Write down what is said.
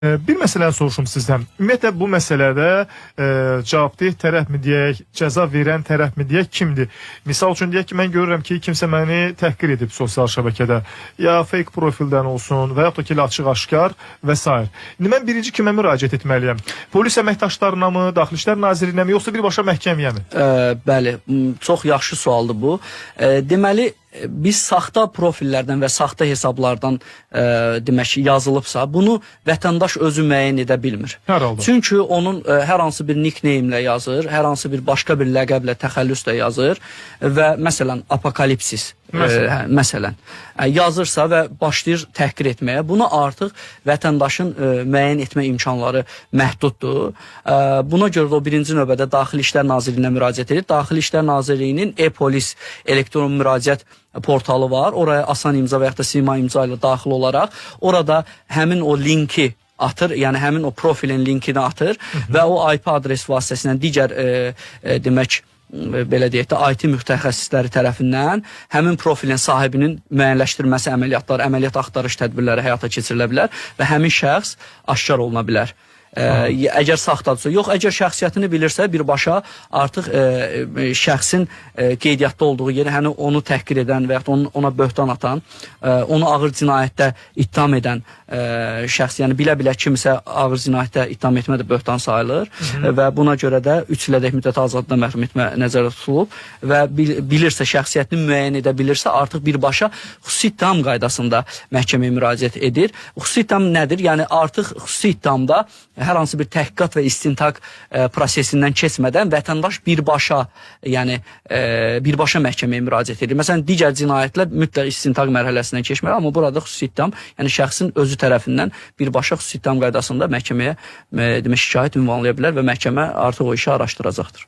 Bir məsələni soruşum sizdən. Ümumiyyətlə bu məsələdə cavabdeh tərəfmi deyək, cəza verən tərəfmi deyək, kimdir? Misal üçün deyək ki, mən görürəm ki, kimsə məni təhqir edib sosial şəbəkədə. Ya fake profildən olsun və yaxud da ki, elə açıq-aşkar və s. İndi mən birinci kimə müraciət etməliyəm? Polis əməkdaşlarına mı, Daxili İşlər Nazirliyinə mi, yoxsa birbaşa məhkəməyə mi? Bəli, çox yaxşı sualdır bu. Deməli, biz saxta profillərdən və saxta hesablardan demək ki, yazılıbsa, bunu vətəndaş özü müəyyən edə bilmir. Hər halda. Çünki onun hər hansı bir nickname-ilə yazır, hər hansı bir başqa bir ləqəblə, təxəllüslə yazır və məsələn apokalipsis Məsələn. Məsələn yazırsa və başlayır təhqir etməyə, bunu artıq vətəndaşın müəyyən etmə imkanları məhduddur. Buna görə də o birinci növbədə Daxili İşlər Nazirliyinə müraciət edir. Daxili İşlər Nazirliyinin e-polis elektron müraciət portalı var. Oraya asan imza və yaxud da sima imza ilə daxil olaraq orada həmin o linki atır, yəni həmin o profilin linkini atır və o IP adres vasitəsilə digər demək belə deyək də IT mütəxəssisləri tərəfindən həmin profilin sahibinin müəyyənləşdirilməsi əməliyyatları, əməliyyat axtarış tədbirləri həyata keçirilə bilər və həmin şəxs aşkar oluna bilər. Əgər saxtadırsa, yox, əgər şəxsiyyətini bilirsə, birbaşa artıq şəxsin qeydiyyatda olduğu yeri, yəni onu təhqir edən və yaxud ona böhtan atan, onu ağır cinayətdə ittiham edən şəxs, yəni bilə-bilə kimsə ağır cinayətdə ittiham etmə də böhtan sayılır və buna görə də 3 ilədək müddət azadlıqdan məhrum etmə nəzərdə tutulub və bilirsə, şəxsiyyətini müəyyən edə bilirsə, artıq birbaşa xüsusi ittiham qaydasında məhkəməyə müraciət edir. Xüsusi ittiham nədir? Yəni artıq xüsusi ittihamda hər hansı bir təhqiqat və istintaq prosesindən keçmədən vətəndaş birbaşa, yəni birbaşa məhkəməyə müraciət edir. Məsələn, digər cinayətlər mütləq istintaq mərhələsindən keçməli, amma burada xüsusi ittiham, yəni şəxsin özü tərəfindən birbaşa xüsusi ittiham qaydasında məhkəməyə demək şikayət ünvanlaya bilər və məhkəmə artıq o işi araşdıracaqdır.